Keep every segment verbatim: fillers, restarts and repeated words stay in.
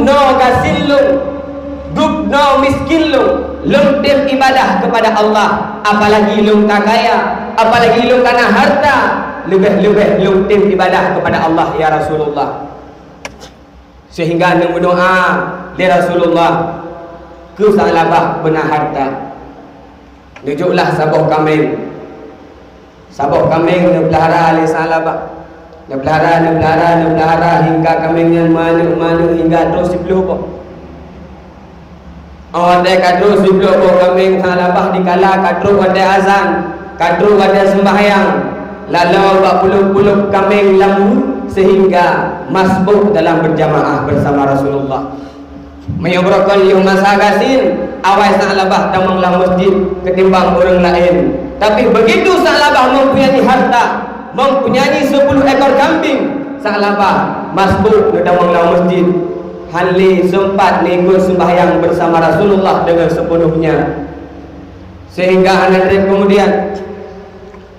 Gubnoe gasien lôn, gubnoe miskin lôn, lôn tem ibadah keupada Allah, apalagi lôn ka kaya, apalagi lôn ka na hareuta, leubeh-leubeh lôn tem ibadah keupada Allah, ya Rasulullah. Seuhingga neumeudoá lé Rasulullah keu Sa'labah beuna hareuta. Neujoklah saboh kaméng. Saboh kaméng neupeulara lé Sa'labah. Neupeulara, neupeulara, neupeulara hingga kaméng nyan manök-manök hingga trok siploh boh. Óh watée ka trok siploh boh kaméng Sa'labah dikala ka trok watée azan, ka trok watée seumbahyang, laloe bak pulôk-pulôk kaméng lam ueh seuhingga masbuk dalam beujamaah beusama Rasulullah. Meunyoe beurakon yoh masa gasien, awai Sa'labah tamong lam meuseujid keutimbang ureuëng laén. Tapi beugitu Sa'labah mempunyai hareuta, mempunyai siploh ekor kambing, Sa'labah masbuk neutamong lam meuseujid. Hán lé seumpat neuikot seumbahyang beusama Rasulullah deungon seupeuneuhnya. Seuhingga hana treb keumudian,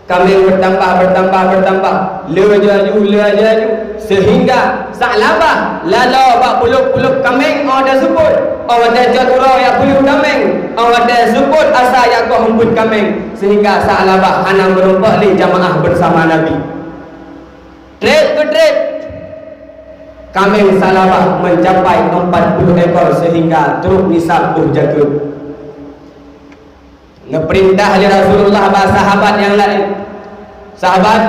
kaméng beutambah, beutambah, beutambah, le aju-aju, le aju-aju, seuhingga Sa'labah laloe bak pulôk-pulôk kaméng óh watée seupôt, óh watée cot uroe jak peuleueh kaméng, óh watée seupôt asa jak goh umpet kaméng, seuhingga Sa'labah hana meurumpok lé jamaah beusama Nabi. Treb keu treb, kaméng Sa'labah meucapai empat puluh ekor seuhingga trok nisab boh jakeuet. Neupeurintah lé Rasulullah bak sahabat nyang laén, "Sahabat,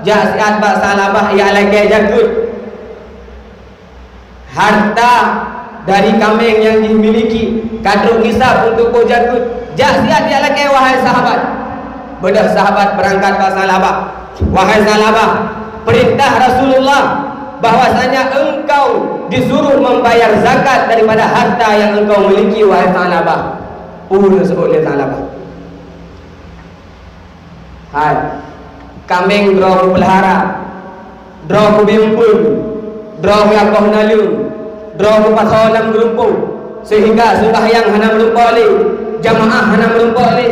jak siat bak Sa'labah jak lakée jakeuet." Hareuta dari kaméng nyang jimiliki ka trok nisab untuk boh jakeuet, jak siat jak lakée, wahai sahabat. Beudôh sahabat beurangkat bak Sa'labah, "Wahai Sa'labah, peurintah Rasulullah bahwasanya engkau disuruh membayar zakat daripada harta yang engkau miliki, wahai Sa'labah." Peue neuseuôt lé Sa'labah? Hai, kaméng droe kupeulara, droe kubimpun, droe kuyakoh naleueng, droe kupasoe lam geurumpông, seuhingga seumbahyang hana meurumpok lé, jamaah hana meurumpok lé,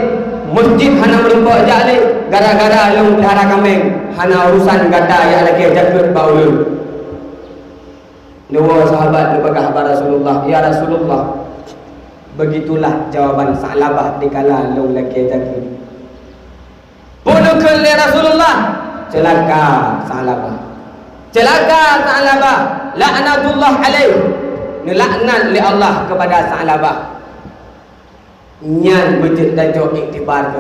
meuseujid hana meurumpok jak lé, gara-gara lôn peulara kaméng, hana urusan gata jak lakée jakeuet bak ulôn. Neuwoe sahabat neupeugah bak Rasulullah, "Ya Rasulullah, begitulah jawaban Sa'labah dikala lôn lakée jakeuet." Peue neukheun lé Rasulullah? "Ceulaka Sa'labah. Ceulaka Sa'labah. Laknatullah alaih." Neulaknat lé Allah keupada Sa'labah. Nyan beujeuet tajok iktibar